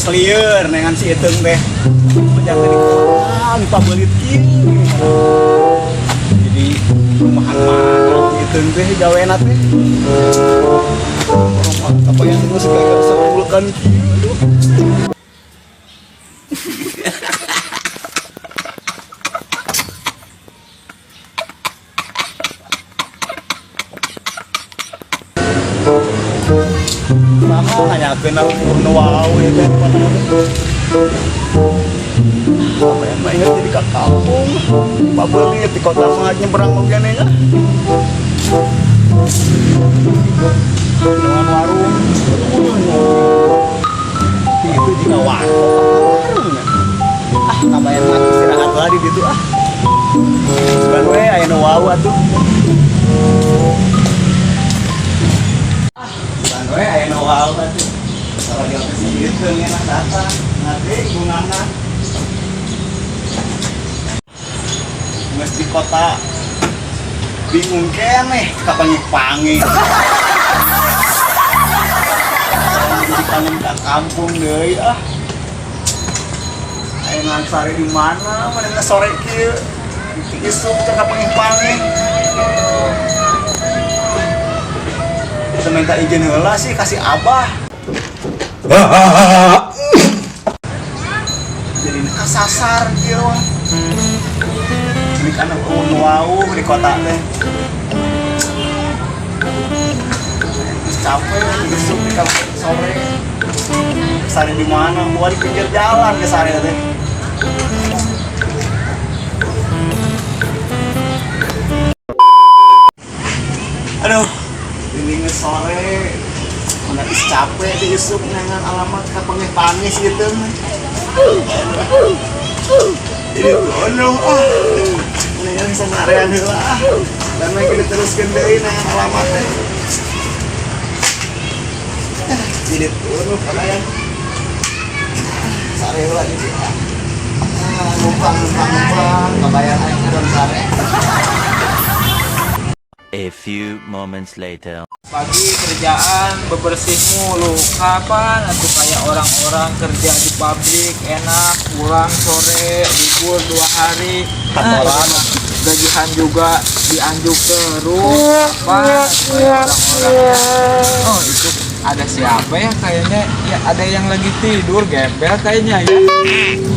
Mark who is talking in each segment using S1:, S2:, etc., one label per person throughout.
S1: Geus lieur neangan si Iteung teh. Menjak di kota, di pabeulit kieu. Jadi perumahan mana si Iteung teh gawena teh. Apa yang geus gagal sabulukan kieu. Aduh. Saha nanyakeun aku nu wau ya teh apa yang mah ingat jadi ke kampung pabeulit di kota mah nyebrang oge nya dengan warung itu juga warung ah kabayan mah istirahat lah di ditu ah sugan we aya nu wau atuh ah sugan we aya nu wau atuh kalau dia ke si Iteung enak datang nanti bungana geus di kota bingung keneh kapanggih-panggih jadi kangen ka kampung deui ah. Aya sare di mana mana sore kieu isuk teu kapanggih-panggih. Kita minta izin heula sih kasih abah. Jadi kasasar kieu mah. Ini kan nu wau di kota teh. Terus capek isuk di kampung sore. Sare di mana? Gua di pinggir jalan ke sare teh. Aduh, ini geus sore. Mana geus capek di isuk neangan alamat ka panggih-panggih gitu. Jadi aduh ah. Mendingan bisa ngarean heula ah. Dan lagi diteruskeun deui neangan alamat teh. Jadi tuh kalian sare heula jadi ah. Ah, numpang numpang numpang kabayar aing ngedon sare.
S2: A few moments later.
S3: Pagi kerjaan bebersih mulu. Kapan aku kayak orang-orang kerja di pabrik enak, pulang sore, libur 2 hari.
S1: Kantoran.
S3: Ah, gajian juga dianjuk terus. Kapan aku kayak orang-orang? Oh, itu ada siapa ya kayaknya? Ya ada yang lagi tidur gembel kayaknya ya.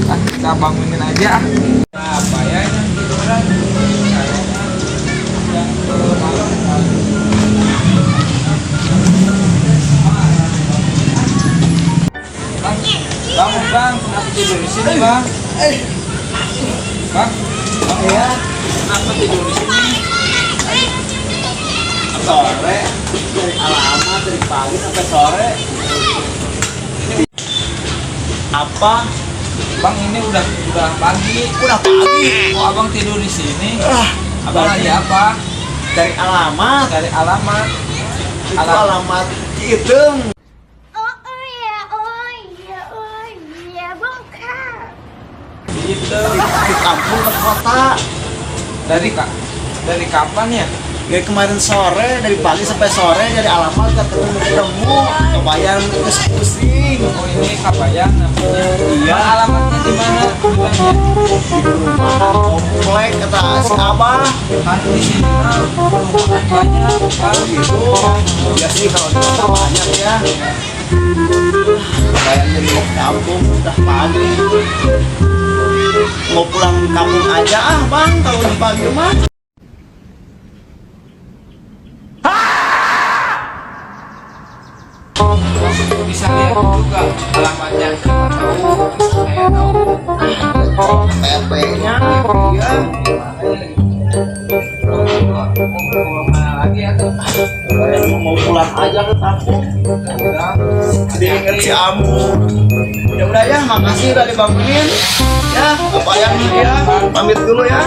S3: Ah, kita bangunin aja ah. Apa ya yang tiduran? Kayaknya yang ke malam. Bang, bangun bang, kenapa tidur di sini bang? Bang, bang
S1: Iya,
S3: kenapa tidur di sini?
S1: Sore dari alamat dari pagi sampai sore. Apa?
S3: Bang, ini udah pagi.
S1: Udah pagi.
S3: Kok abang tidur di sini?
S1: Ah,
S3: Abang lagi apa?
S1: Cari alamat.
S3: Cari alamat.
S1: Itu alamat Ki Iteung.
S4: Oh, oh ya, oh iya, oh iya, bongkar.
S3: Gitu.
S1: Di kampung ke kota.
S3: Dari kapan ya?
S1: Dari kemarin sore, dari pagi sampai sore dari alamat ketemu ketemu, kebayang terus pusing.
S3: Oh, ini Kabayan namanya.
S1: Iya.
S3: Bang, alamatnya di mana? Bilangnya.
S1: Di perumahan komplek kata si abah.
S3: Kan di sini mah perumahan banyak, Bang.
S1: Gitu. Ya sih kalau di kota banyak ya. Kebayang jadi mau ke kampung udah pagi. Mau pulang kampung aja ah bang kalau udah pagi mah.
S3: Bisa lihat juga alamatnya. Siapa tahu saya tahu.
S1: KTP-nya, iya.
S3: Mau mana lagi ya tuh?
S1: Mau pulang aja ke kampung.
S3: Udah.
S1: Jadi inget si Ambu. Ya udah ya, makasih udah dibangunin. Ya, apa yang ya, pamit dulu ya.